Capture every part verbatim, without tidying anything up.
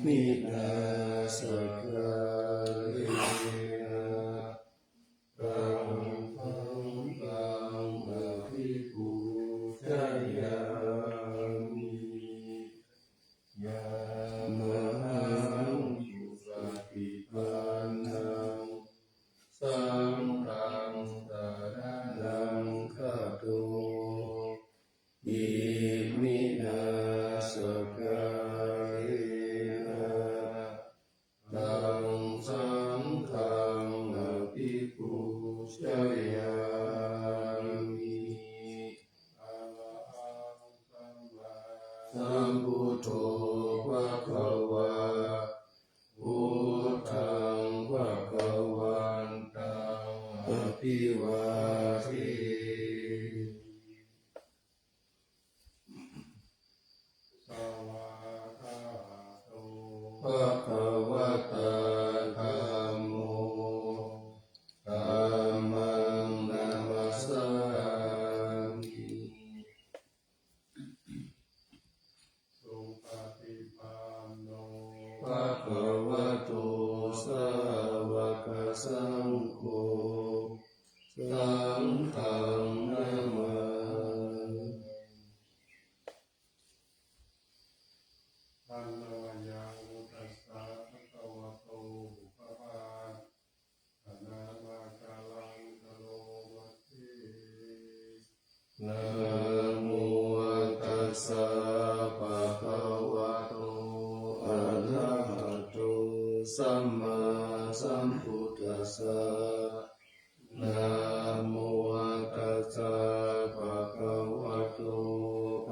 Iminā sakkārena taṃ buddhaṃ abhipūjayāmi. Yamhaṃ supaṭipannaṃ saṅghaṃ saraṇaṃ gacchāmi. Iminā sakkārena taṃ saṅghaṃ abhipūjayāmi. Arahaṃ sammāsambuddho bhagavā, buddhaṃ bhagavantaṃ abhivādemi. Svākkhāto bhagavatā dhammo, dhammaṃ namassāmi. Supaṭipanno bhagavato sāvakasaṅgho, saṅghaṃ namāmi. Handa mayaṃ buddhassa bhagavato pubbabhāganāmakālaṃ karoma se. Namo tassa bhagavato arahato sammāsambuddhassa. Namo tassa bhagavato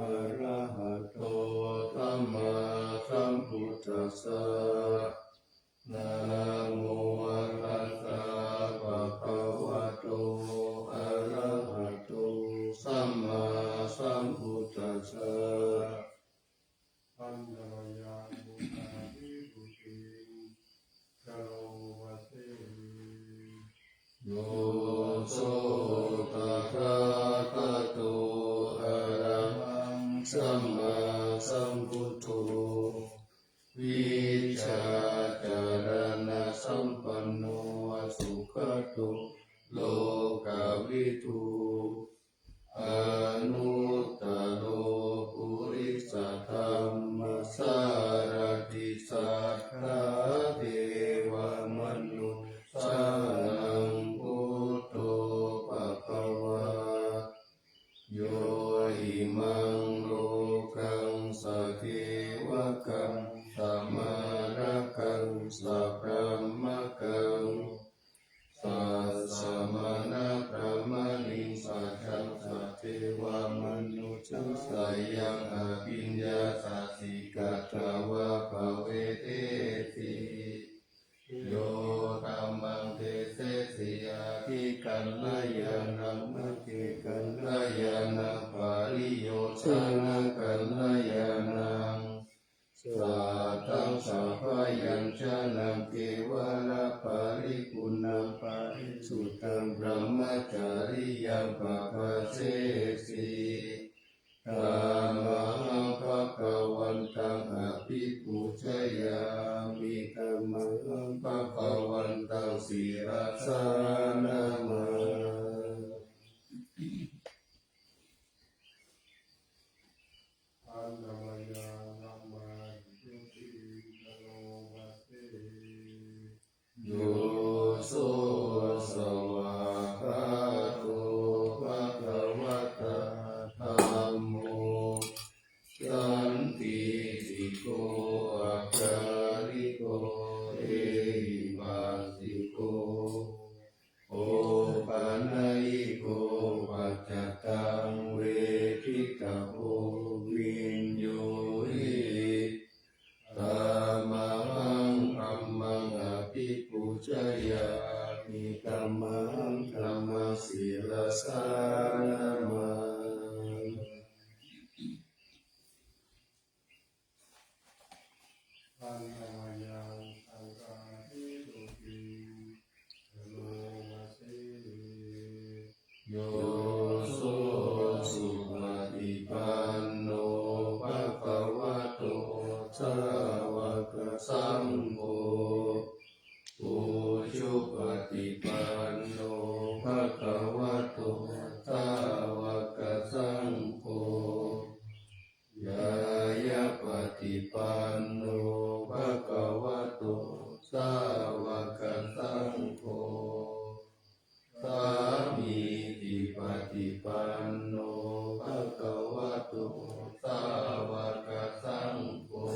arahato sammāsambuddhassa. Namo tassa bhagavato arahato sammāsambuddhassa. Handa mayaṃ buddhābhigūtiṃ karoma se. Yo so tathāgato arahaṃ sammāsambuddho, vijjācaraṇasampanno sugato lokavidū, anuttaro purisadammasārathi satthā devamanussānaṃ buddho bhagavā. Yo imaṃ lokaṃ sadevakaṃ samārakaṃ sabrahmakaṃ sassamaṇabrāhmaṇiṃ sajaṃ sadevamanussānaṃ yaṃ abhiññāya siddhiṃ katvāna bhāveyyutti. Yo dhammaṃ desesi adhikariyānaṃ paṭikariyānaṃ pariyojanakariyānaṃ sātthaṃ sabyañjanaṃ kevalaparipuṇṇaṃ parisuddhaṃ brahmacariyaṃ pavassesi. Tamahaṃ bhagavantaṃ abhipūjayāmi. Tamahaṃ bhagavantaṃ sirasā namāmi. Handa mayaṃ dhammābhipūtiṃ karoma se. Yo so svākkhāto bhagavatā dhammo sandiṭṭhiko akāliko ehipassiko opanayiko paccattaṃ veditabbo viññūhīti. Tamahaṃ dhammaṃ abhipūjayāmi. Tamahaṃ dhammaṃ sirasā namāmi. Handa mayaṃ saṅghābhipūtiṃ karoma se. Yo so supaṭipanno bhagavato sāvaka bhagavato sāvakasaṅgho, ñāyapaṭipanno bhagavato sāvakasaṅgho, sāmīcipaṭipanno bhagavato sāvakasaṅgho,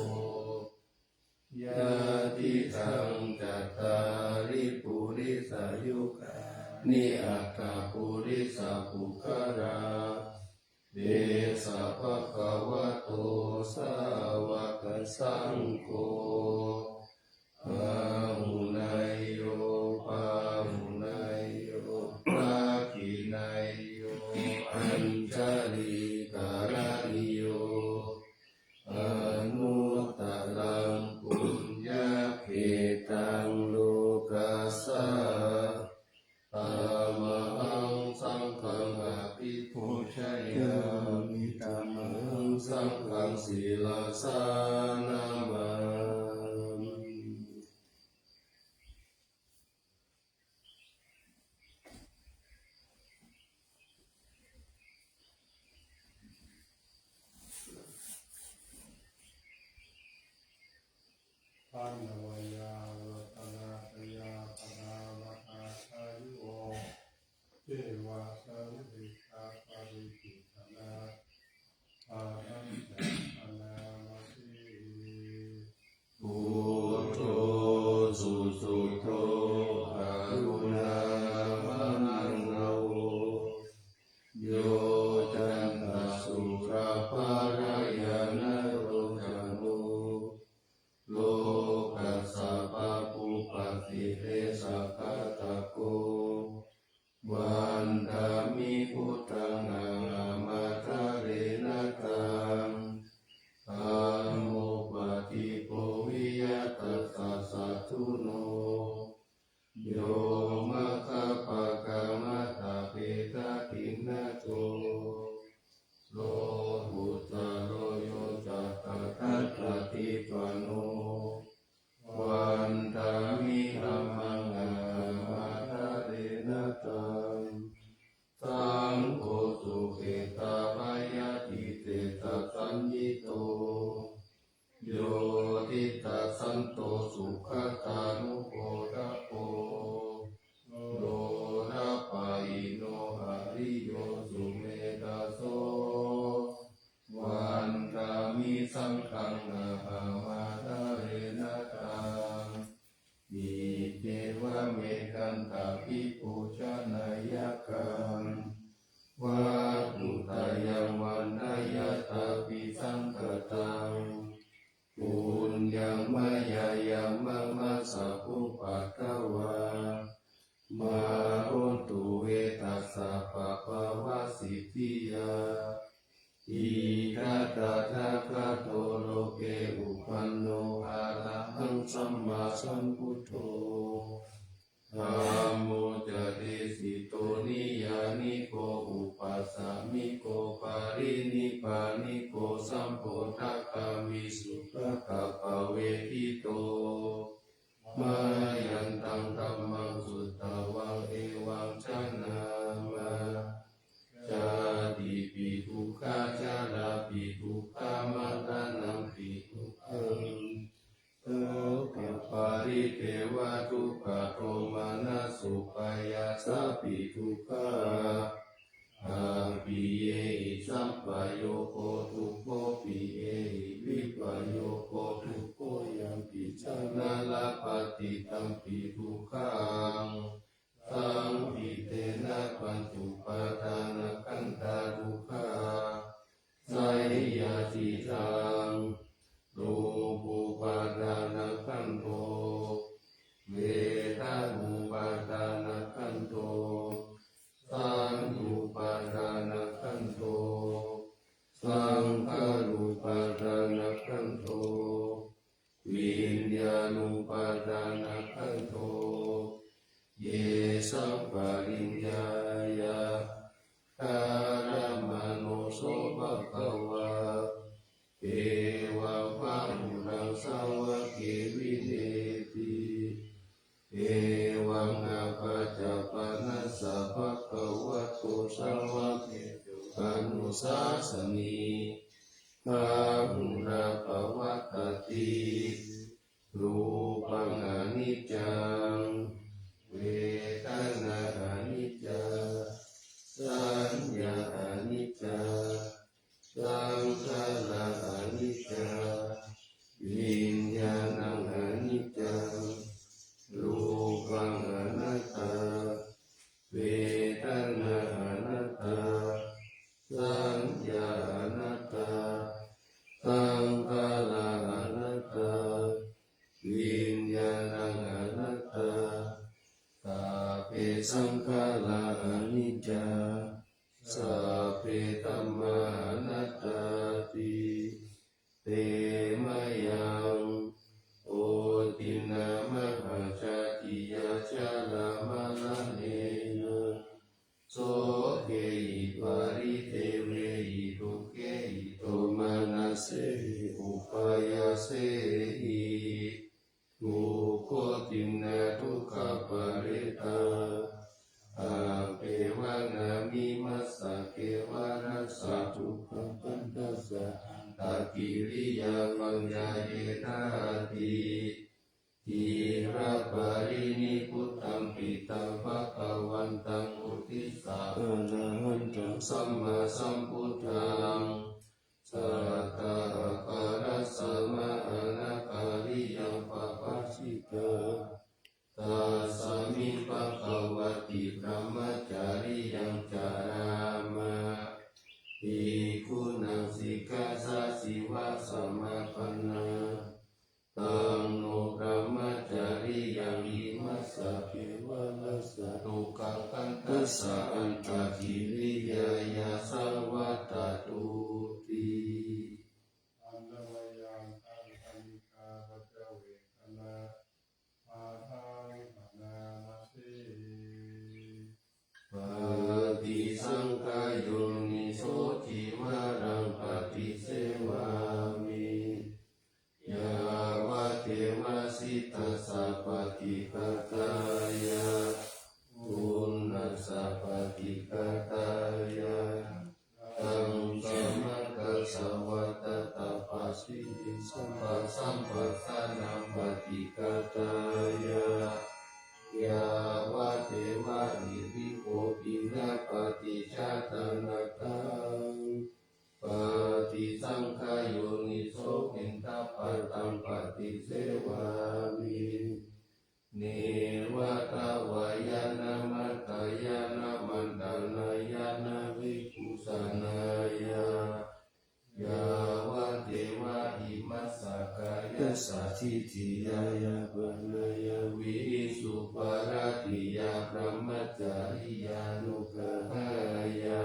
yadidaṃ cattāri purisayugāni aṭṭha purisapuggalā, esa bhagavato sāvakasaṅgho, āhuneyyo pāhuneyyo dakkhiṇeyyo añjalikaraṇīyo, anuttaraṃ puññakkhettaṃ lokassā. Tamahaṃ saṅghaṃ abhipūjayāmi, tamahaṃ saṅghaṃ sirasā namāmi. Handa vāya ratanattayā, pada mattā dāyuko, devā saṅghe sabbapāṇi, āgatamha āgatamha nāmāmi. Buddho susuddho, karuṇāvaramānavo, yoccantasuddhapālañāṇalocano, lokassa pāpūpakilesaghātako, vandāmi buddhaṃ ahamatharena taṃ. Dhammo paṭibo viya tassa satthuno, yo maggapākamata vedakinnako, lokuttaro yo ca tathāgatipano, vandāmi dhammaṃ ahamatharena taṃ. Saṅgho sukhetabayātisesasaññito, yo tiṭṭhañcanto sugatānugodhapo, lolapahīno ariyo sumedhaso, vandāmi saṅghaṃ ahamatharena taṃ. Iccevamekantabhipūjanayakkhaṃ, vatthuttayaṃ vandayattabhisaṅkhataṃ, puññaṃ mayā yaṃ mama sabbupaddavā, mā hontu ve tassa pāpavasiddhiyā. Idha tathāgato loke uppanno arahaṃ sammāsambuddho, dhammo ca desito niyyāniko upāsamiko parinibbāniko sambodhagāmi sugatappavedito. Mayantaṃ dhammaṃ sutvā evaṃ janāma, jātipi dukkhā jarāpi dukkhā maraṇampi dukkhaṃ, sokaparidevadukkhadomanassupāyāsāpi dukkhā, appiyehi sampayogo dukkho, piyehi vippayogo dukkho, yampi jaṇhā labhati tampi dukkhaṃ, saṅkhittena pañcupādānakkhandhā dukkhā. Seyyathīdaṃ: rūpūpādānakkhandho, vedanūpādānakkhandho, saññāupādānakkhandho, saṅkhārūpādānakkhandho, viññāṇūpādānakkhandho. Yesaṃ pariññāya sāsanī. Bahulā pavattati. Rūpaṃ aniccaṃ, vedanā aniccā, saññā aniccā, saṅkhārā aniccā, viññāṇaṃ aniccaṃ. Rūpaṃ anattā, vedanā anattā, saññā anattā, saṅkhārā anattā, viññāṇaṃ anattā. Sabbe saṅkhārā aniccā, sabbe dhammā anattāti. Te mayaṃ othinā mahāsacchiyā jarāmaraṇena sokehi paridevehi dukkhehi domanassehi upāyāsehi. Dukkhotthinā dukkhaparittā, aggevā nāmimassa kevalassa dukkhappandassa antakiriyā paññāyennāti. Khīlaparinibbutampi taṃ bhagavantaṃ uddissa arahantaṃ sammāsambuddhaṃ satthā aparājitaparamā anakkhariyā pabbajitā. Tasmiṃ bhagavati brahmacariyaṃ carāma bhikkhūnaṃ sikkhāsājīvasamāpannā. Taṃ no brahmacariyaṃ imassa kevalassa dukkhakandhassa antakiriyā yāsavattatuti. Handa mayaṃ kaṇhāni kālaccavedanaṃ bhāgī bhaṇāma se. Paṭisaṅkhā yoniso cīvaraṃ paṭisevāmi yāvadeva sītassa paṭighātāya uṇhassa paṭighātāya taṃ samakasavātātapasiriṃsapasamphassānaṃ paṭighātāya yāvadeva hirikopinapaṭicchādanatthaṃ. Paṭisaṅkhā yoniso piṇḍapātaṃ paṭisevāmi neva davāya na madāya na maṇḍanāya na vibhūsanāya yāvadeva imassa kāyassa ṭhitiyā yāpanāya vihiṃsuparatiyā brahmacariyānuggahāya.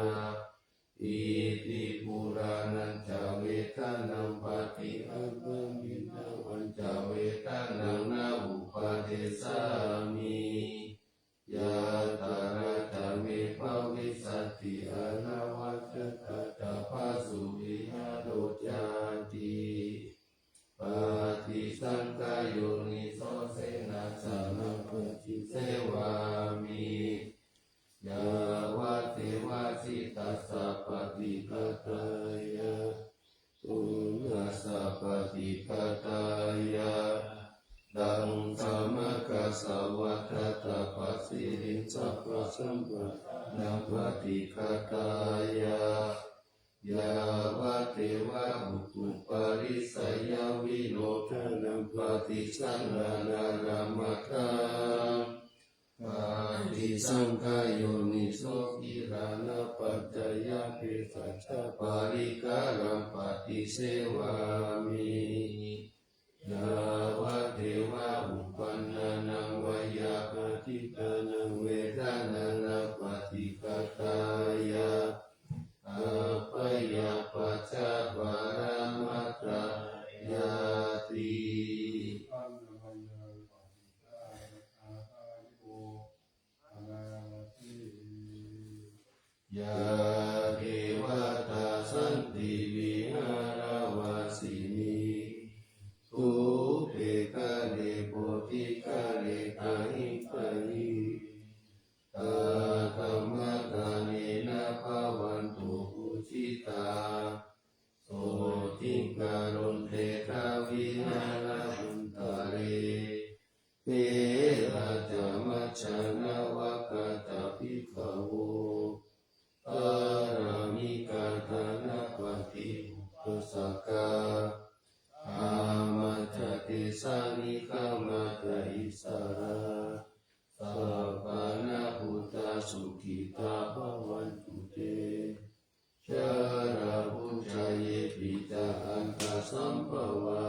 Iti purāṇañca vedanaṃ paṭihaṅkhāmi navañca vedanaṃ na uppādessāmi. Yātrā ca me bhavissati anavajjatā ca phāsuvihāro cāti. Paṭisaṅkhā yoniso senāsanaṃ paṭisevāmi yāvadeva sītassa paṭighātāya uṇhassa paṭighātāya taṃ samakasavātātapasiriṃsapasamphassānaṃ paṭighātāya yāvadeva utuparissayavinodanaṃ paṭisallānārāmatthaṃ. Paṭisaṅkhā yoniso gilānapaccayabhesajjaparikkhāraṃ paṭisevāmi yāvadeva uppannānaṃ veyyābādhikānaṃ vedanānaṃ paṭighātāya abyāpajjhaparamatāyāti. Yā devatā santi vihāravāsinī thūpe ghare bodhighare tahiṃ tahiṃ, tā dhammadānena bhavantu pūjitā sukhitā bhavantu te. Jalābujā yepi ca aṇḍasambhavā,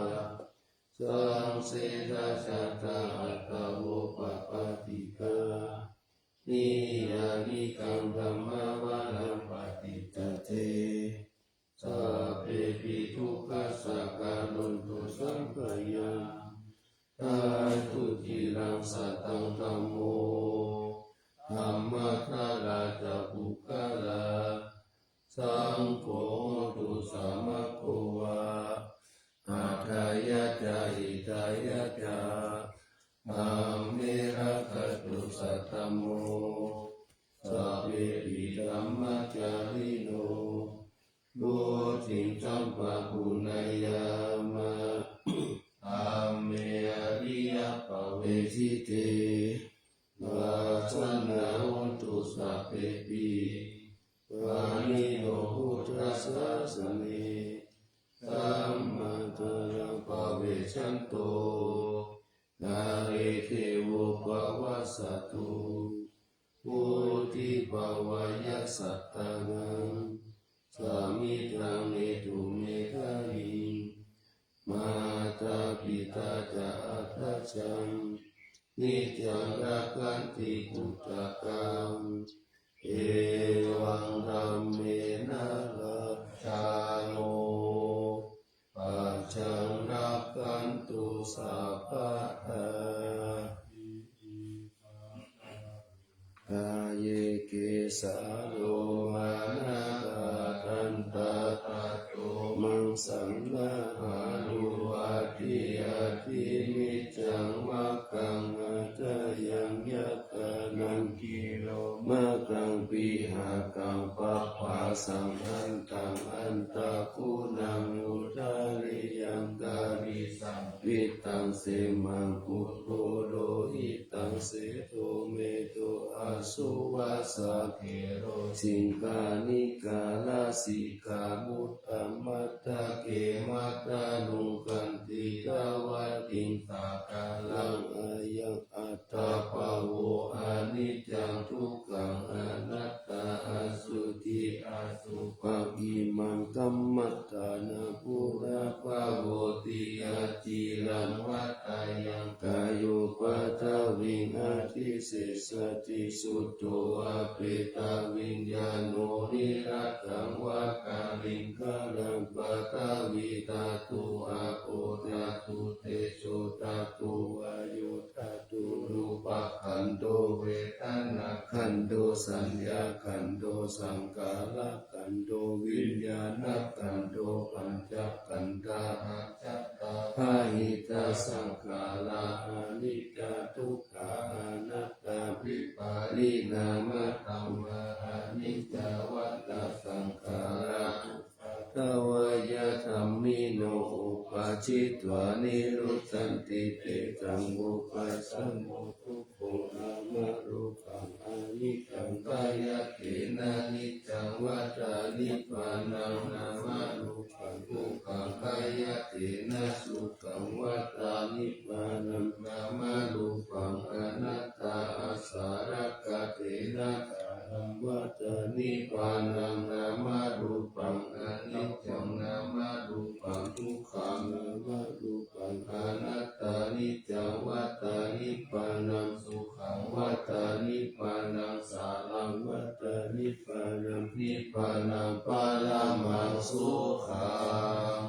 saṃsedajātā athavopapātikā, niyyānikaṃ dhammavaraṃ paṭicca te, sabbepi dukkhassa karontu saṅkhayaṃ. Ṭhātu ciraṃ sataṃ dhammo, dhammaddharā ca puggalā, saṅgho hotu samaggo va, atthāya ca hitāya ca. Dhamme rakkhatu saddhammo, sabbepi dhammacārino, vuḍḍhiṃ sampāpuṇeyyāma, dhamme ariyappavedite. Pasannā hontu sabbepi, pāṇino buddhasāsane, sammā dhāraṃ pavecchanto, kāle devo pavassatu, vuḍḍhibhāvāya sattānaṃ, samiddhaṃ netu medaniṃ. Mātā pitā ca atrajaṃ, niccaṃ rakkhanti puttakaṃ, evaṃ dhammena rājāno, pajaṃ rakkhantu sabbadā. Ye kesā lomā nakhā dantā taco maṃsaṃ nahārū aṭṭhī aṭṭhimiñjaṃ, makhaṃ athāyaṃ yakkhānaṃ kilomakhaṃ, pihakaṃ papphāsaṃ antaṃ antaguṇaṃ, udariyaṃ karīsaṃ pittaṃ semhaṃ putto lohitaṃ sedo medo assu vassa khelo, siṅghāṇikā lasikā muttamathake, matthanu kantī ca vattiṃ sākalaṃ, ayaṃ attabhāvo aniccaṃ dukkhaṃ anattā, asuddhi asubhaṃ imaṃ kammadānaṃ punabbhavoti, aciraṃ vaṭṭhāyaṃ kāyo paṭhaviṃ adhisessati, chuddho appetaviññāṇo niratthaṃ va kaliṅgaraṃ. Paṭhavī dhātu āpo dhātu tejo dhātu vāyo dhātu, rūpakkhandho vedanākkhandho saññākkhandho saṅkhārakkhandho viññāṇakkhandho, pañcakkhandhā ajjhattā bahiddhasṅkhārā, aniccā dukkhā anattā vipariṇāmadhammā, aniccā vata saṅkhārā, uppādā vaya dhammino, uppajjitvā nirujjhanti, tesaṃ vūpasamo dukkho. Nāmarūpaṃ aniccaṃ, khayattena niccaṃ vata nibbānaṃ, nāmarūpaṃ dukkhaṃ, khayattena sukhaṃ vata nibbānaṃ, nāmarūpaṃ anattā, āsarakkhatena saraṃ vata nibbānaṃ, nāmarūpaṃ aniccaṃ, nāmarūpaṃ dukkhaṃ, nāmarūpaṃ anattā, niccaṃ vata nibbānaṃ, sukhaṃ vata nibbānaṃ, saraṃ vata nibbānaṃ, nibbānaṃ paramaṃ sukhaṃ.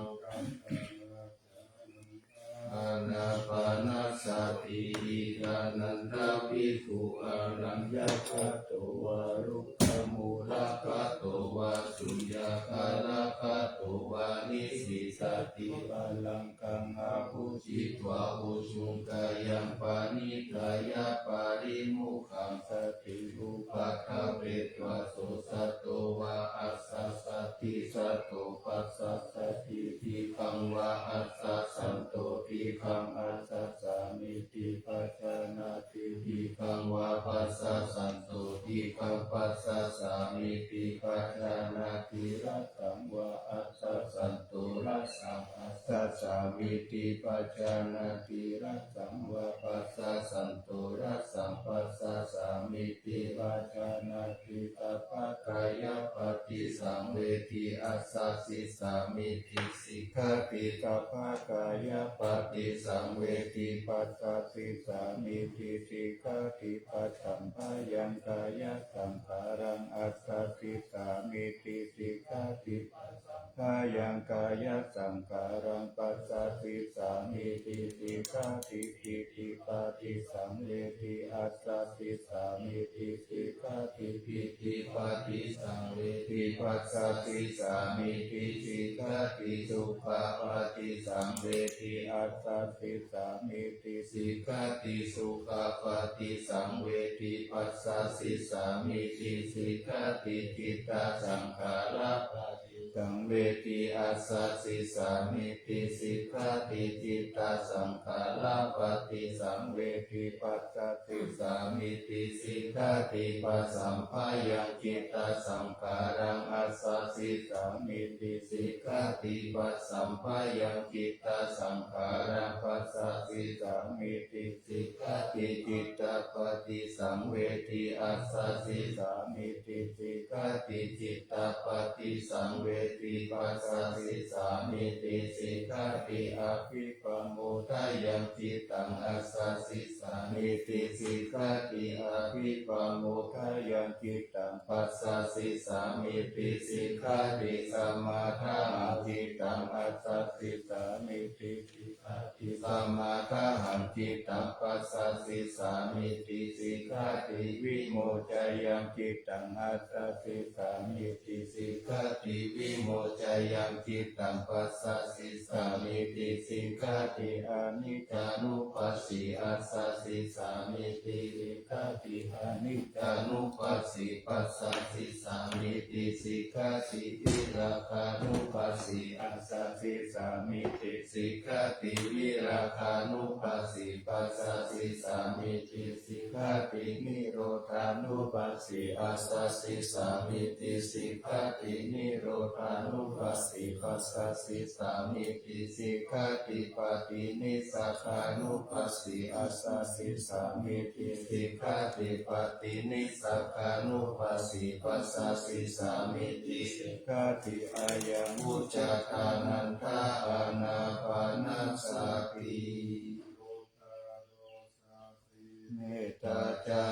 Ānāpānasati. Iddhānanda bhikkhū araññagato vā rukkhamūlagato vā suññāgāragato vā nisissati, pālaṅkaṃ ābhujitvā ujukayaṃ paṇidhāya pārimokkhāsati. Upaṭṭhapetvā so satto vā asassati, satto passassati, dīghaṃ vā asassanto, dīghaṃ asassāmīti pajānāti, dīghaṃ vā passassanto, dīghaṃ passāmīti pajānāti, rasaṃ vā assa santo rasaṃ passāmīti pajānāti, rasaṃ vā assa santo rasaṃ passāmīti pajānāti, sabbakāyapaṭisaṃvedī assasissāmīti sikkati, sabbakāyapaṭisaṃvedī passasissāmīti sikkati, pasamphayaṃ kāyasaṅkhāraṃ assasissāmīti sikkati, pasamphayaṃ kāyasaṅkhāraṃ passasissāmīti sikkati, pītipaṭisaṃvedī assasissāmīti sikkati, pītipaṭisaṃvedī passasissāmīti sikkati, sukhapaṭisaṃvedī assasissāmīti sikkati, sukhapaṭisaṃvedī passasissāmīti sikkati, cittasaṅkhārapaṭisaṃvedī assasissāmīti sikkati, cittasaṅkhārapaṭisaṃvedī passasissāmīti sikkati, pasamphayaṃ cittasaṅkhāraṃ assasissāmīti sikkati, pasamphayaṃ cittasaṅkhāraṃ passasissāmīti sikkati, cittapaṭisaṃvedī assasissāmīti sikkati, cittapaṭisaṃvedī passasissāmīti sikkati, abhippamodayaṃ cittaṃ assasissāmīti sikkati, abhippamodayaṃ cittaṃ passasissāmīti sikkati, samādhahaṃ cittaṃ assasissāmīti sikkati, samādhahaṃ cittaṃ passasissāmīti sikkati, vimocayaṃ cittaṃ assasissāmīti sikkati, vimocayaṃ cittaṃ passasissāmīti sikkati, aniccānupassī assasissāmīti sikkati, aniccānupassī passasissāmīti sikkati, virāgānupassī assasissāmīti sikkati, virāgānupassī passasissāmīti sikkati, nirodhānupassī assasissāmīti sikkati, nirodhānupassī passasissāmīti sikkati, paṭinissagānupassī assasissāmīti sikkati, paṭinissagānupassī passasissāmīti sikkati, ayaṃ vuccatā nanda ānāpānasati. Mettā ca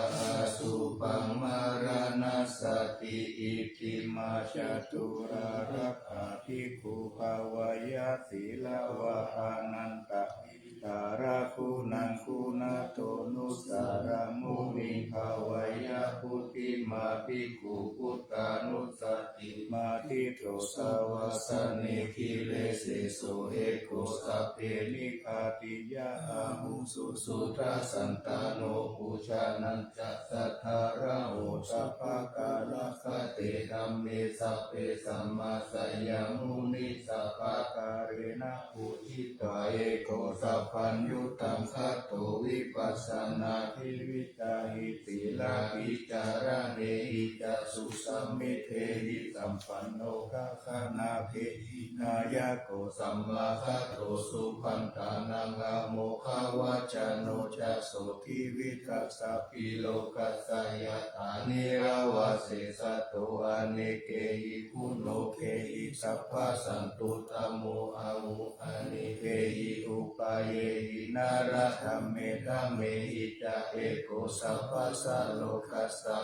asubhaṃ maraṇasati, itimā caturārakkha bhikkhū bhāweyya sīlavā anantavidā raguṇaṃ guṇato nusāraṃ muniṃ bhāweyya. Phuṭṭhimā bhikkhū buddhānussatiṃ abhiṭhosavā, sāne ghire sese eko sabbe nighātiyā ahuṃ. Suddhasandāno pujanañca saddhāraho, sabbakārakkhaṇe dhamme sabbe samāsayā muni, sabbakālena pūjitā eko sabbaññutaṃ khatto, vipassanāhi vidāhi sīlavī caraṇehi ca, susammetehi sampanno gaganāpehi nāyako, samāgato supaṇṇānaṃ āmokavacano ca. Sotthivigassāpi lokassa yathā nirāvā sesato, anekehi guṇokehi sabbasantutammo ahu, anekehi upāyehi naradhamme dhamehi ca, eko sabbassa lokassa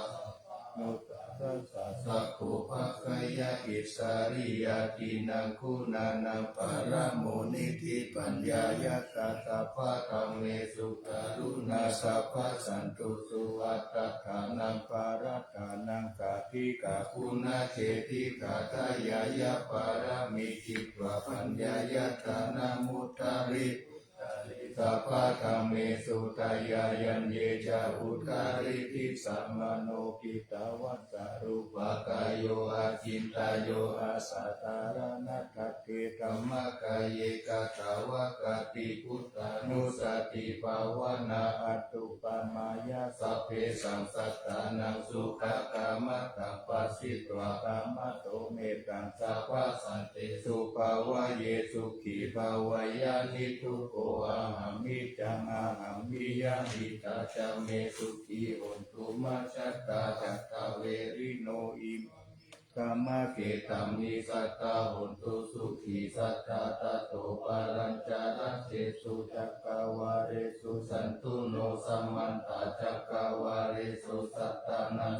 sabbānukassassa, sakko pākkhāya issariyā. Khīṇaṃ guṇānaṃ paramo niddhi, paññāya ca sabbadhammesu karuṇā, sabbasantusu attattānaṃ parattānaṃ, sādhikā guṇakheṭṭhikā, dayāya pāramī citvā, paññāya dānamuttari sabbadhammesu dayāya ñe ca uttariddhi, samaṇo khittavassa rūpakāyo acintayyo asaddharana Dhammakkhaye katā va kāti buddhānussatibhāvanā. Anuppamāya sabbesaṃ sattānaṃ sukhakammataṃ pharitvā kamato mettaṃ sabbasantesu bhāvaye sukhī bhāvaye niddukkho ahaṃ niccaṃ ahaṃ niyyāmi tā ca me sukhī hontu majjhattā. Atthā verino imaṃ me dhammakkhettaṃ nissatā hontu sukhī sadā tato palañca dasesu cakkavāḷesu santuṇo samantā cakkavāḷesu sattānaṃ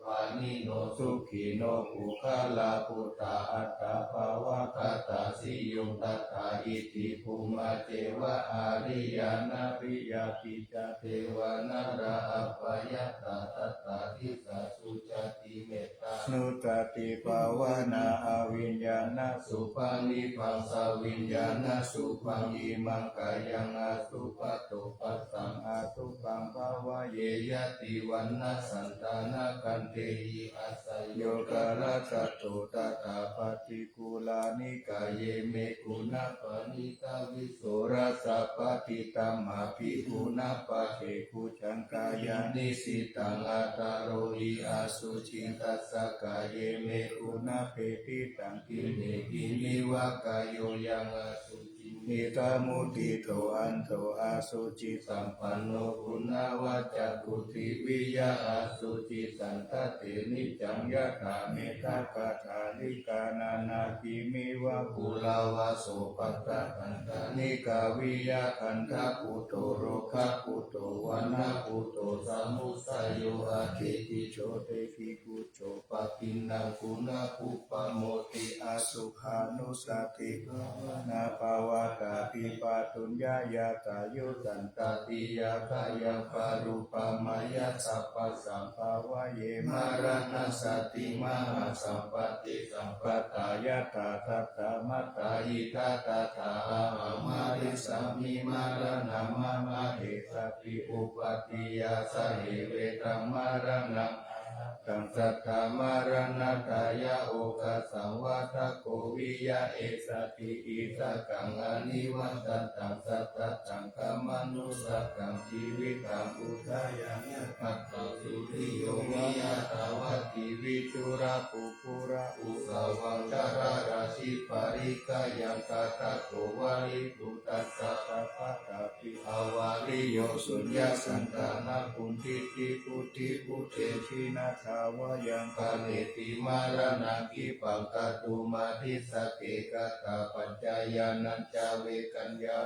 pāṇino sukhino puggalā buddhā atta bhavagatā siyuṃ tadā iti bhummā ceva ariyā nariyā pi ca devā nalā apayattā tadā disā sucati mettānussatibhāvanā abhiññānasubhaṅ nibbaṃ saviññānasubhaṃ imaṃ kāyaṃ asubhato phassaṃ asubhaṃ bhāvaye yadi vaṇṇasantāna khantehi asayogā laddhato tathāpatti kullāni kāye me guṇā paṇītā visuddhā sabbadhi dhammābhī guṇā paṭibujjhaṃ kāyaṃ nissinnaṃ ātarohi asuci tassa kāye me guṇā pethitaṃ kiñci-kiñci va kāyo yaṃ asuciṃ idha muṭṭhito aṇḍo asuci sampanno guṇavaccaṃ puthiviya asuci santhate niccaṃ yathā mettapaṭhanikā nānābhimiva phullava sopaṭṭhagandhanikā viya gandhabhuto rogabhuto vaṇṇabhuto samudayo aṭṭhibhujodhibhibhujo paṭiggaṇaguṇappumoti asukhānussatibhāvanā pavattapātabbaññāya dāyudaṃ tatiyā kāyaṃ paruppameyya sabbasaṃ bhāvaye maraṇaṃ satiṃ mahāsaṃ paṭisambhātaṃ yathā tathā mattā idha tathā ahaṃ marissāmi maraṇaṃ mama essapi uppādiyā sahe vedaṃ maraṇaṃ ahattaṃ sadā maraṇatthāya okāsaṃ vaḍḍhako viya essa ti idha kaṃ anivattataṃ sattataṃ kammanussataṃ jīvitaṃ udayāya taṃ suriyo viya thavati viṭū ra pugghūla ussavaṃ chaṇḍarāsipārikayaṃ kaṭṭhako valībhu tassa tappattāpi avaliyo suññasantānakuṭṭhitibhuti bhūte jinatvāyaṃ kanetti maraṇaṃ khippaṃ kātumadhisate kathāpaccayānañca vekaññāya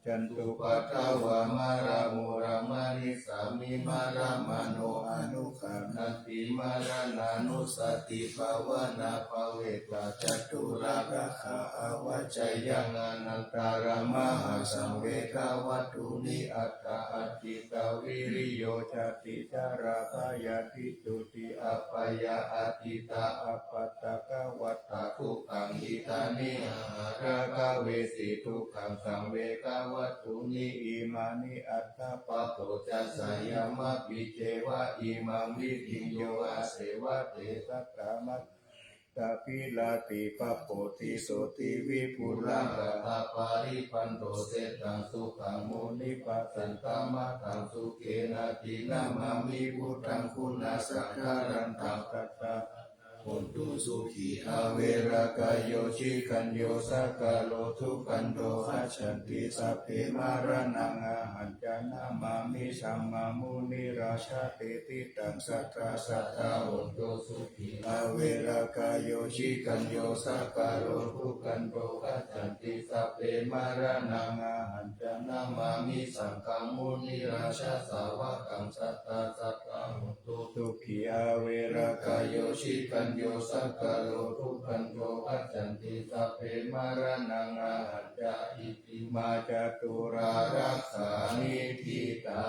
jantupaddavā maraṃ moroṃ marissāmi maraṃ mano anuggah nati maraṇānussatibhāvanā pavetta caturāgā avajjeyyaṃ anantarā mahāsaṃ vedavattuni aṭṭha āsitā viriyo cati jarā byādhi juti apāyā atītā appaṭikavatā dukkhā idāni antarāgā vesī dukkhaṃ saṃ vedavattuni imāni aṭṭha pādo ca sayamāpi ceva imaṃ vidhiṃ yo āsevato saddhammaṃ samaṇāya taṃ virattiṃ pāpoti sotthi vipulā. Atha paribbāṇo seṭṭhaṃ sukhaṃ munipajjhaṃ tamataṃ sukhena dinamāmi buddhaṃ guṇasaṅgharantaṃ sadā sadā hontu sukhī averā kāyo cikañño sakālo dukkhando gacchanti sabbe maraṇaṃ ahañca namāmi sammāmunirājāti diṭṭhaṃ sadā sadā hontu sukhī averā kāyo cikañño sakālo dukkhando gacchanti sabbe maraṇaṃ ahañca namāmi saṅghaṃ munirājasāvakaṃ sadā sadā hontu sukhī averā kāyo cikañño sakālo dukkhando gacchanti sabbe maraṇaṃ ahañca itimā caturā rakkhaṇe ṭhitā.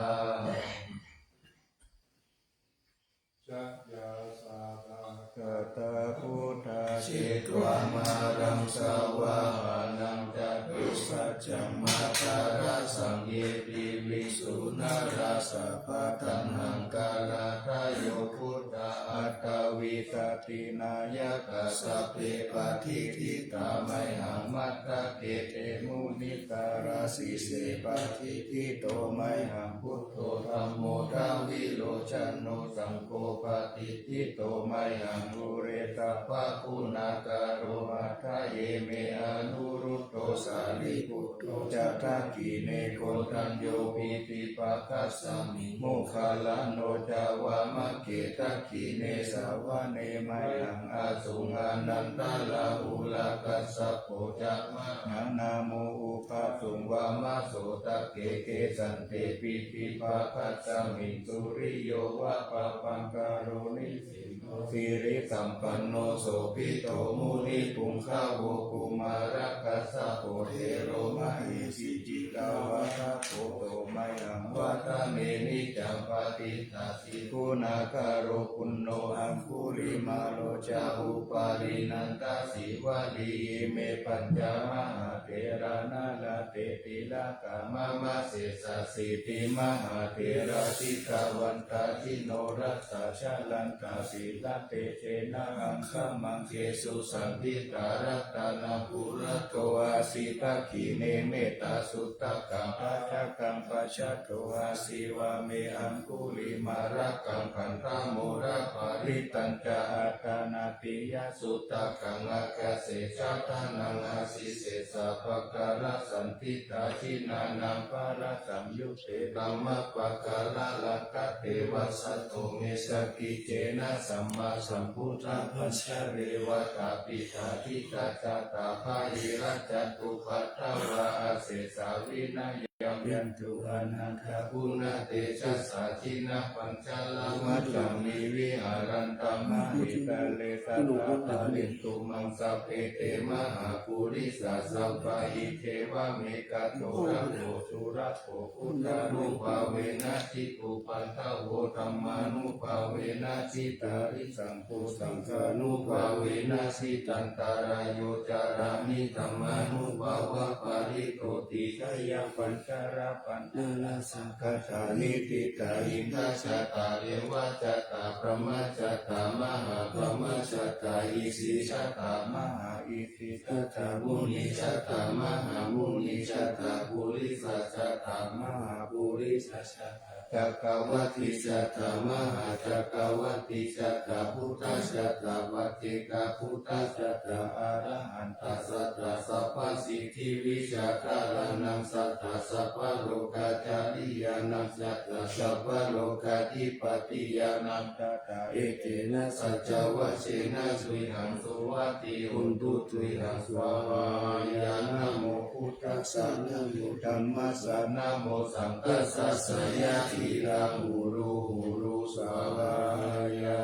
Jayāsanāgatā buddhā jetvā māraṃ savāhanaṃ catusaccāmatarasaṃ ye piviṃsu narāsabhā. Taṇhaṅkarādayo buddhā aṭṭhavīsati nāyakā, sabbe patiṭṭhitā mayhaṃ matthake te munissarā. Sīse patiṭṭhito mayhaṃ buddho, dhammo dvilocano, saṅgho patiṭṭhito mayhaṃ ure sabbaguṇākaro. Hadaye me anurud dho, sārīputto ca dakkhiṇe, koṇḍañño piṭṭhibhāgasmiṃ, moggallāno ca vāmake. Dakkhiṇe savane mayhaṃ āsuṃ, ānandarāhulā, kassapo ca mahānāmo ubhāsuṃ, vāmasotake. Kesante piṭṭhibhāgasmiṃ, suriyo va pabhaṅkaro, nisinno sirisampanno, sobhito munipuṅgavo. Kumārakassapo thero, mahesī cittavādako, so mayhaṃ vadane niccaṃ, patiṭṭhāsi guṇākaro. Puṇṇo aṅgulimālo ca, upālī nandasīvalī, ime pañca mahātherā, nalāṭe tilakā mama. Sesāsīti mahātherā, jitavantā jinorasā, jalantā sīlatejena, aṅgamaṅgesu saṇṭhitā. Ratanaṃ purato āsi, dakkhiṇe mettasuttakaṃ, dhajaggaṃ pacchato āsi, vāme aṅgulimālakaṃ. Khandhamoraparittañca, āṭānāṭiyasuttakaṃ, ākāse chadanaṃ āsi, sesā pākārasaṇṭhitā. Jinā nānapārasaṃyutte, tammapākāralaṅkate, vasato me sakiccena, sammāsambuddhapañjare. Vātapittādisañjātā bāhirajjhattupaddavā, asesā vinayaṃ yantu, anantaguṇatejasā. Jinapañjaramajjhamhi, viharantaṃ mahītale, sadā pālentu maṃ sabbe, te mahāpurisāsabhā. Iccevamekato rakkho, surakkho, buddhānubhāvena jitupaddavo, dhammānubhāvena jitārisaṅ gho, saṅghānubhāvena jitantarāyo, carāmi dhammānubhāvapālito. Tisayapañjarapaṇṇarasaṅkhatāni, ṭhitā indajātā devajātā brahmajātā mahābrahmajātā, isijātā mahāisijātā munijātā mahāmunijātā, purisajātā mahāpurisajātā, cakkavatijātā mahācakkavatijātā, buddhajātā paccekabuddhajātā, arahantā satthā sabbasiddhivijjādharānaṃ satthā, sabbalokācariyānaṃ satthā, sabbalokādhipatiyānaṃ satthā, etena saccavajjena tuyhaṃ suvatthi hotu, tuyhaṃ svāhāya. Namo buddhassa, namo dhammassa, namo saṅghassa, jayasiridharaṃ hotu, hotu svāhāya.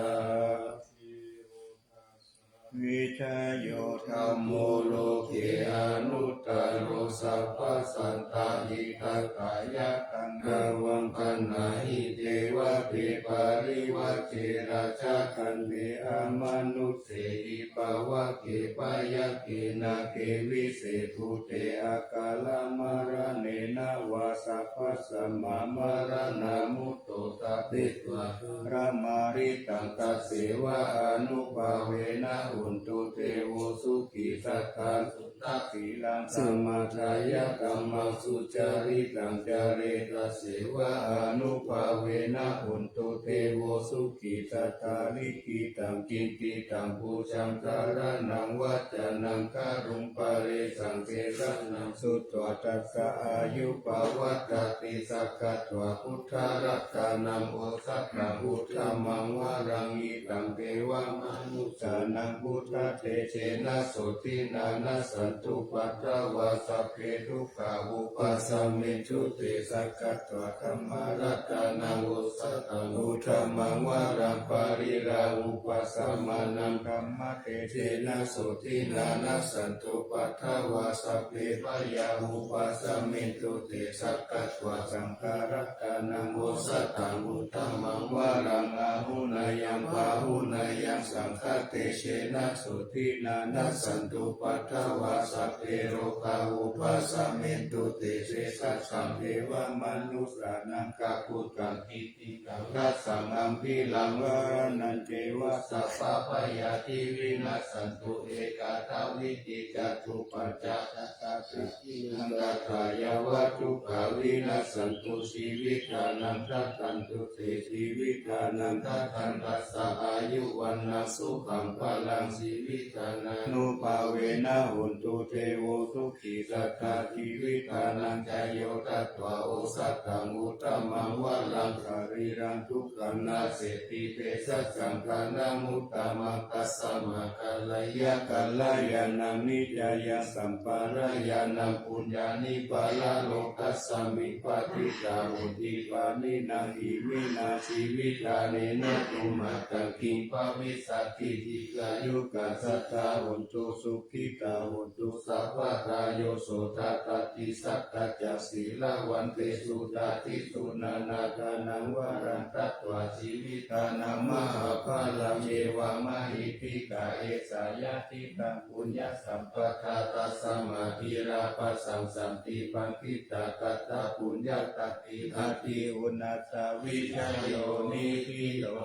Vijayo dhammo loke anuttaro, sabbasattahitatthāya, taṃ dhammaṃ paṇāhi devate, parivaje rājadaṇḍe, amanus sehi pāvake, byagghe nāge vise bhūte, akālamaraṇena vā, sabbasammā maraṇā mutto, sabbe santāpā parittaṃ, tasseva ānubhāvena hotu devo sukhī sadā. Suddhasīlaṃ samādāya, dhammaṃ sucaritaṃ care, tasseva ānubhāvena hotu devo sukhī sadā. Likkhitaṃ cintitaṃ pūjaṃ, dhāraṇaṃ vācanaṃ garuṃ, paresaṃ desanaṃ sutvā, tassa āyu pavaḍḍhatīti. Sakkatvā buddharatanaṃ osathaṃ, uttamaṃ varaṃ hitaṃ, devamanussānaṃ buddhatejena, sotthinā nassantupaddavā, sabbe dukkhā vūpasamentu te. Sakkatvā dhammaratanaṃ osathaṃ, uttamaṃ varaṃ pariḷāhūpasamanaṃ, dhammatejena sotthinā nassantupaddavā, sabbe bhayā vūpasamentu te. Sakkatvā saṅgharatanaṃ osathaṃ, uttamaṃ varaṃ āhuneyyaṃ pāhuneyyaṃ, saṅghatejena sotthinā nassantupaddavā sabbe rogā vūpasamentu te. Tejasā devamanussānaṃ kakuttaṃ kitti taṃ rasaṃ gambhīraṃ varaṇañceva sabbabhayādi vinassantu. Ekadvipaccatasattasatthiyaṃ tathāyeva dukkhā vinassantu jīvitanaṃ dadantu te jīvitanaṃ dadantassa āyu vaṇṇaṃ sukhaṃ balaṃ jīvitadānubhāvena hontu devo sukhī sadā. Jīvitadañca yo datvā osathaṃ uttamaṃ varaṃ sarīraṃ dukkhanasseti bhesajjaṃ dhanamuttamaṃ tasmā kālāya kalyāṇaṃ niccāya sampādāya taṃ puññāni paralokasmiṃ patiṭṭhā honti pāṇinā. Iminā jīvitadānena tumhehi kiṃ bhavissati dīghāyukā sadā hontu sukhitā hontu sabbadā. Yo so dadanti saddhā ca sīlavantesu ñātisu nānādānaṃ varaṃ datvā jīvitadānaṃ mahapphalaṃ evammahiddhikā esā yadidaṃ puññasampadā tasmā dhīrā bhaṇāma santi paṇḍitā kataṃ puññaṃ ṭhāti natthi uṇhissavijayo niṭṭhito.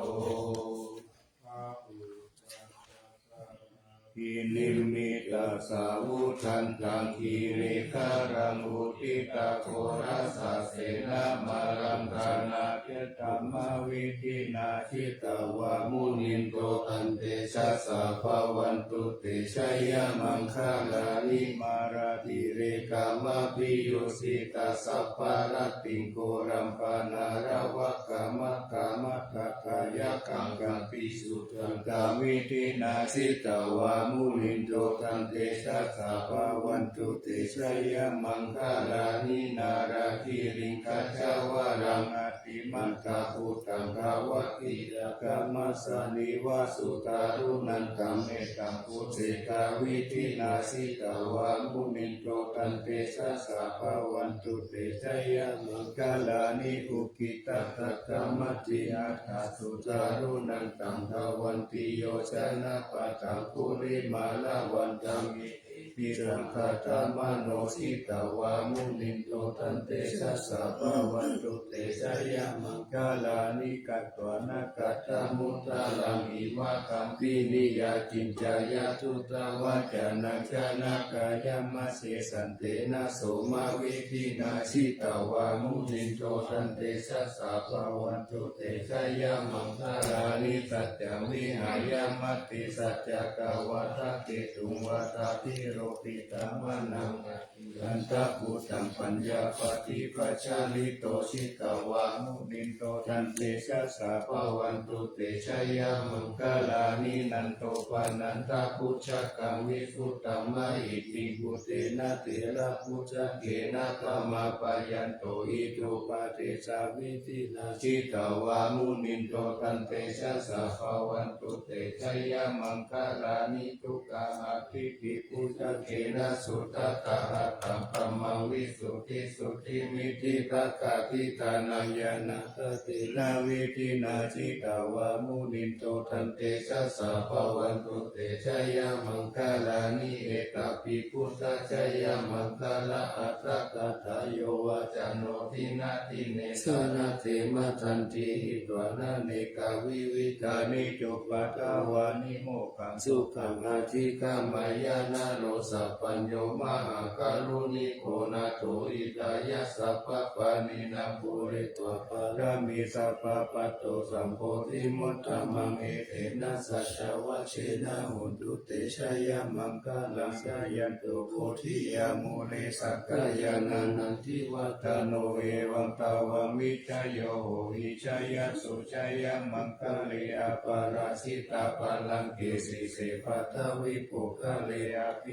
Nimitasāvudhantaṃ girigabbharaṃ uditaghorasasenamāraṃ dānādidhammavidhinā jitavā munindo taṃ tejasā bhavatu te jayamaṅgalāni. Mārātirekamabhiyujjhitasabbarattiṃ ghorampanāḷavakamakkhamathaddhayakkhaṃ khantīsudantavidhinā jitavā munindo taṃ tejasā bhavatu te jayamaṅgalāni. Nāḷāgiriṃ gajavaraṃ atimattabhūtaṃ dāvaggicakkamasanīva sudāruṇantaṃ mettambusekavidhinā jitavā munindo taṃ tejasā bhavatu te jayamaṅgalāni. Ukkhittakhaggamatihatthasudāruṇantaṃ dhāvantiyojanapathaṅgulimālavantaṃ iddhībhisaṅkhatamano jitavā munindo taṃ tejasā bhavatu te jayamaṅgalāni. Katvāna kaṭṭhamudaraṃ iva gabbhinīyā ciñcāya duṭṭhavacanaṃ janakāyamajjhe santena somavidhinā jitavā munindo taṃ tejasā bhavatu te jayamaṅgalāni. Saccaṃ vihāya matisaccakavādaketuṃ vādābhiropitamanaṃ atiandhabhūtaṃ paññāpadīpajalito jitavā munindo taṃ tejasā bhavatu te jayamaṅgalāni. Nandopanandabhujagaṃ vibudhaṃ mahiddhiṃ puttena therabhujagena damāpayanto iddhūpadesavidhinā jitavā munindo taṃ tejasā bhavatu te jayamaṅgalāni. Duggāhadiṭṭhibhujagena sudaṭṭhahatthaṃ brahmaṃ visuddhijutimiddhibakābhidhānaṃ ñāṇā gadena vidhinā jitavā munindo taṃ tejasā bhavatu te jayamaṅgalāni. Etāpi buddhajayamaṅgalaaṭṭhagāthā yo vācano dinadine sarate matandī hitvānanekavividhāni cupaddavāni mokkhaṃ sukhaṃ adhigameyya naro sapañño. Mahākāruṇiko nātho hitāya sabbapāṇinaṃ pūretvā pāramī sabbā patto sambodhimuttamaṃ etena saccavajjena hotu te jayamaṅgalaṃ. Jayanto bodhiyā mūle sakyānaṃ nandivaḍḍhano evaṃ tvaṃ vijayo hohi jayassu jayamaṅgale aparājitapallaṅke sīse paṭhavipokkhare abhi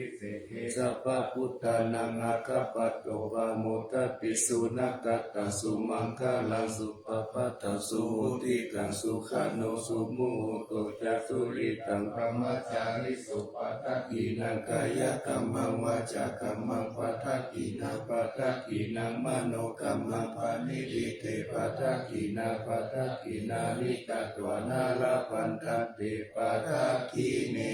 Sabbabuddhānaṃ aggappatto pamodati. Sunakkhattaṃ sumaṅgalaṃ supabhātaṃ suhuṭṭhitaṃ sukhaṇo sumuhutto ca suyiṭṭhaṃ brahmacārisu. Padakkhiṇaṃ kāyakammaṃ vācākammaṃ padakkhiṇaṃ padakkhiṇaṃ manokammaṃ paṇidhī te padakkhiṇā padakkhiṇāni katvāna labhantatthe padakkhiṇe.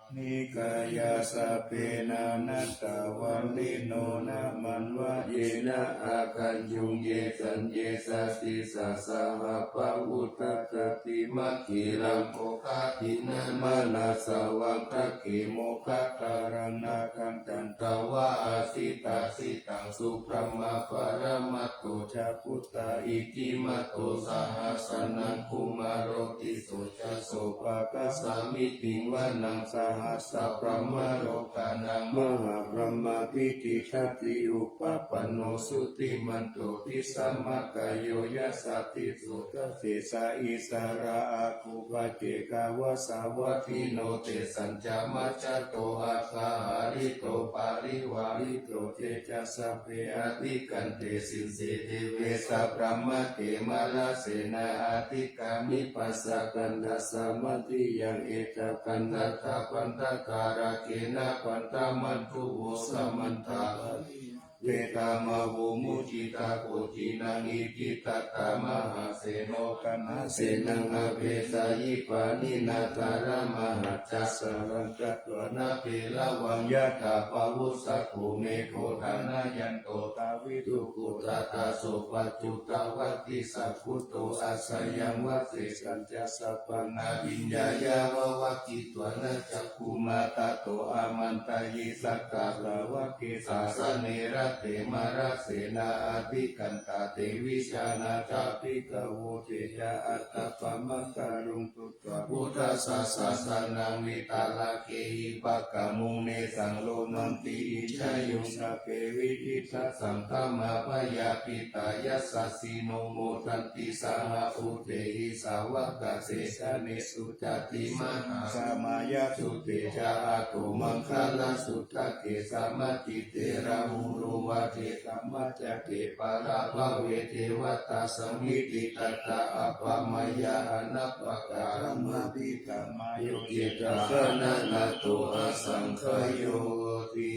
Nikāyā sabbe nānattavaṇṇino nāmanvayena āgañchuṃ ye caññe sadisā saha pavutthajātimakhilaṃ oghatiṇṇamanāsavaṃ dakkhemoghataraṃ nāgaṃ candaṃva asitātitaṃ subrahmā paramatto ca puttā iddhimato saha sanaṅkumāro tisso ca sopāga samitiṃvanaṃ sahassabrahmalokānaṃ mahābrahmābhitiṭṭhati. Upapanno jutimanto bhismākāyo yasassi so dasettha issarā āgū paccekavasavattino tesañca majjhato atthaharitto parivārito te ca sabbe abhikkante sinde deve sabrahmake mārasenā abhikkāmi passa kaṇhassa mandiyaṃ. Etha gaṇhatha bandhatha rāgena bandhamatthu vo samantā parivaṇṇena petāmaho mucciṃsa koci naṃ iddhiṃ tattha mahāseno kaṇhasenaṃ apesayi pāṇinā talamāhacca saraṃ katvāna bheravaṃ yathā pāvussako megho thanayanto savitthuko tadā so paccudāvatti saṅkuddho asayaṃvase. Tañca sabbaṃ abhiññāya vavakkhitvāna cakkhumā tato āmantayi satthā sāvake sāsane rate mārasenā abhikkantā te vijānātha bhikkhavo. Te ca ātappamakaruṃ sutvā buddhassa sāsanaṃ vītarāgehi pakkāmuṃ nesaṃ lomampi iñjayuṃ. Sabbe vijitasaṅgāmā bhayātītā yasassino modanti saha bhūtehi sāvakā te janesutāti. Mahāsamayā sutiyā āguṃ maṅgalasuttake samācittarahuro vācesam- -mācake pālābhave devatā samitiṃ tattha appamāya anappakāyamabhikkāma yo cittaṃ anannato asaṅkhayoti.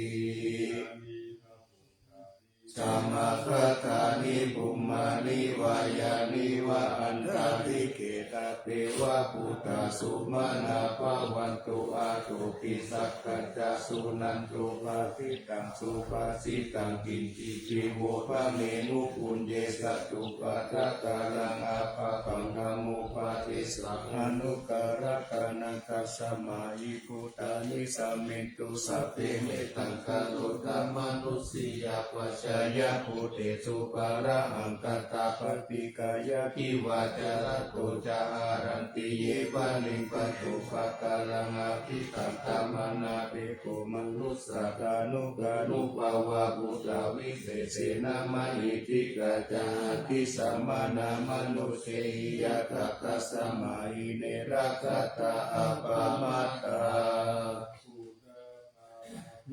Samāgatāni bhummāni vā yāni va antalikkhe sabbeva bhūtā sumanā bhavantu athopi sakkacca suṇantu bhāsitaṃ. Subhāsitaṃ kiñci viruḷhame muhunye sattupaddakaraṃ appattaṃ dhammupadesaṃ anuttaraṃ ṭhānaṃ. Tasmā hi bhūtā nisāmentu sabbe mettaṃ karotha mānusiyā pajāya bhūtesu pāṇahaṃ kathā paṭikkāya divā ca ratto ca haranti ye baliṃ pañcupākāraṃ abhikkantā manā pe ko manussā ca anuggānubhāvā buddhavisesena mahiddhikā ca atthi sammānā mānusehī ñātā tasmā hi ne rakkhatha appamattā.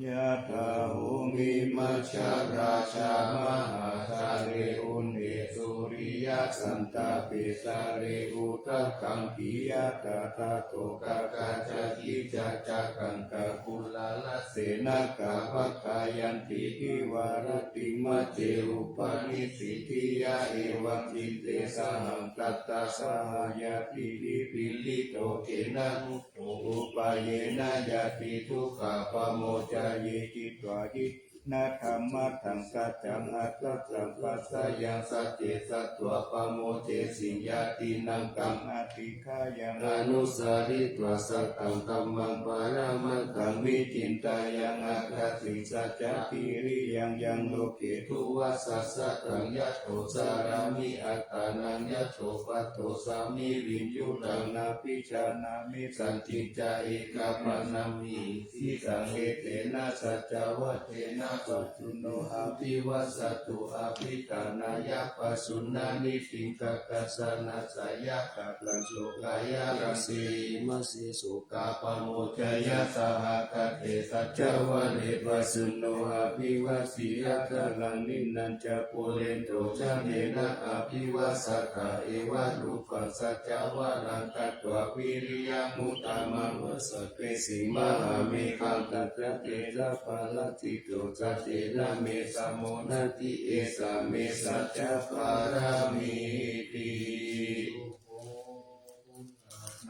Yathā bhūmi majjharājā mahāsāgare uṅge suriyasandāpe sare udakaṃ khiyatā dhātu gaṅgā ca dīghā ca gaṅgā uḷārase nāgā pāgayanti givhāraṃ tiṃ majjhe upanissitiyā evaṃ diṭṭhe sahaṃ tattha saha ñātibhi pīḷito khena mu- -tto upāyena ñātidukkhā pamocaye. Citvā yididhammadhammasaccaṃ asattaṃ vāsayaṃ sacce satvā pamocesi ñātīnaṃ taṃ adhiṭṭheyya anusaritvā sataṃ dhammaṃ paramatthaṃ vicinteyya ākāsiṃ saccavīriyaṃ yaṃ loke duvassasataṃ yato carāmi attānaṃ yato paṭosmi viññūhīti napi- -jānāmi saṅkiñca ekamanāmiṃ sitaṃ etena saccavajjena Pajunno abhivāsatu, abhiṭhānāya pajunno, niṭṭhitaṃ āsanasāya, kākañjukāya rāsena, sukhaṃ pamodaya. Sahagathe saccavane, pajunno abhivāsi, akālaṃ nibbānañca pūrentu, sabbena abhivajjantā, evaṃ rūpaṃ sattavaṃ katvā, viriyamuttamaṃ, osathiṃ mahāmegham, tato tejapālaṅkito, santena me samo natthi, esā me saccapāramīti.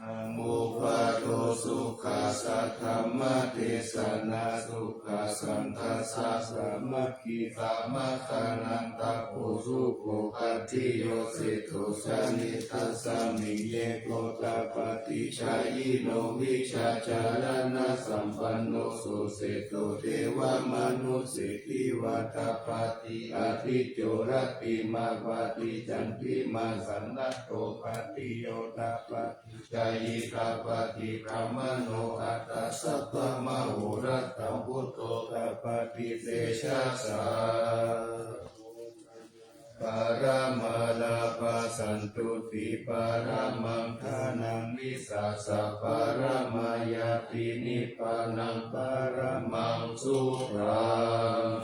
Upaṭṭhāno sukhaṃ, saddhammadesanā sukhā, saṅghassa sāmaggī, samaggānaṃ tapo sukho, khattiyo seṭṭho jāne, tasmiṃ ye gotta paṭicchāyino, vijjācaraṇasampanno, so seṭṭho devamanussesi. Vattappaṭi, adicco rattimāpatti, candimā sannaddho, khattiyo tappaṭi, jhāyī tappaṭi, brāhmaṇo atha sabbamahorattaṃ, buddho tappaṭi tejasā. Paramā lābhā, santuṭṭhī paramaṃ dhanaṃ, vissāsaparamā ñātī, nibbānaṃ paramaṃ sukhaṃ.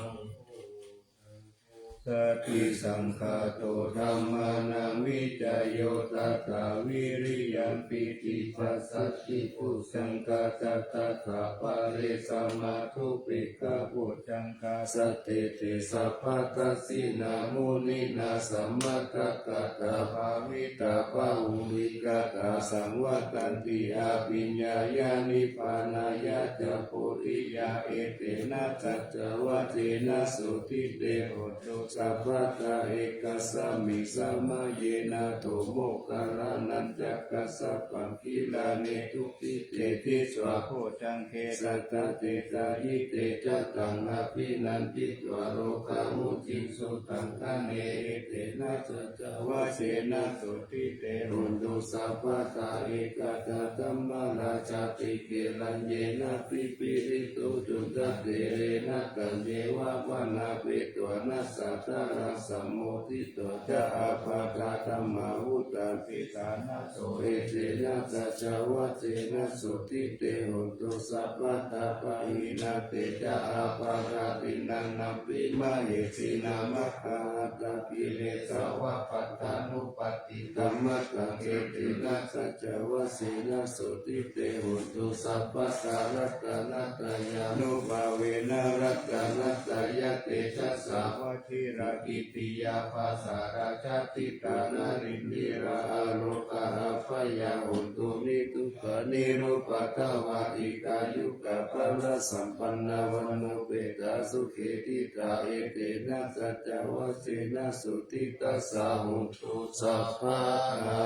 Satisaṅkhāto dhammānaṃ vicayo tathā, viriyampīti passaddhi bojjhaṅgā ca tathāpare, samādhupekkhabojjhaṅgā sattete sabbadassinā, muninā sammadakkhātā bhāvitā bahulīkatā, saṃvattanti abhiññāya nibbānāya ca bodhiyā. Etena saccavajjena sotthi te hotu sabbadā. Ekasmiṃ samaye nātho moggallānañca kassapaṃ, gilāne dukkhite disvā bojjhaṅge satta desayi, te ca taṃ abhinanditvā rogā mucciṃsu taṅkhaṇe. Etena saccavajjena sotthi te hotu sabbadā. Ekadā dhammarājāpi gelaññenābhipīḷito, cundattherena taññeva bhaṇāpetvāna sādaraṃ, sammoditvā ca ābādhā tamhā vuṭṭhāsi ṭhānaso. Etena saccavajjena sotthi te hotu sabbadā. Pahīnā te ca ābādhā tiṇṇannampi mahesinaṃ, maggāhatakilesāva pattānuppattidhammataṃ. Etena saccavajjena sotthi te hotu sabbadā. Ratanattayānubhāvena ratanattayatejasā, vajirakkhittiyā pākārajātiṭṭhā, nārīndirā arogā abyādo hontu, niddukkho nirupādā vā, dīghāyukā balasampannā, vaṇṇaṃ upetaṃ sukhī ṭhitā. Etena saccavajjena sotthi tathā hotu sabbadā.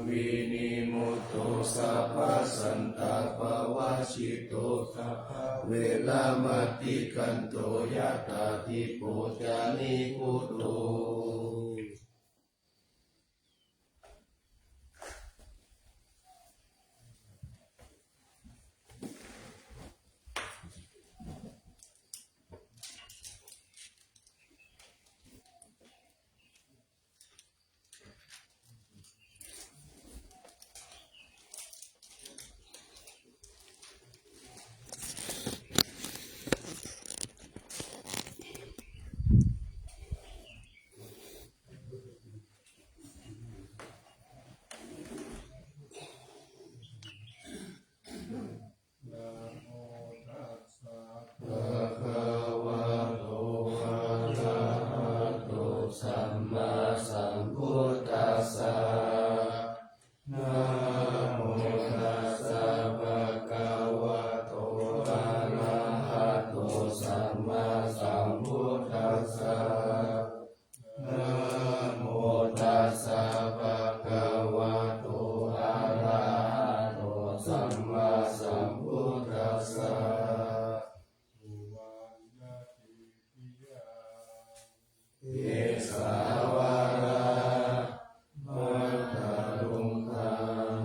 Vinimutto sabbasantāpavajjito, sabbaveramatikkanto, yathā dīpo ca nibbutho. Namo tassa bhagavato arahato sammāsambuddhassa. Namo tassa bhagavato arahato sammāsambuddhassa. Namo tassa bhagavato arahato sammāsambuddhassa. Kesavādamattarukkham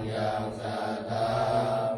yaṃ satthā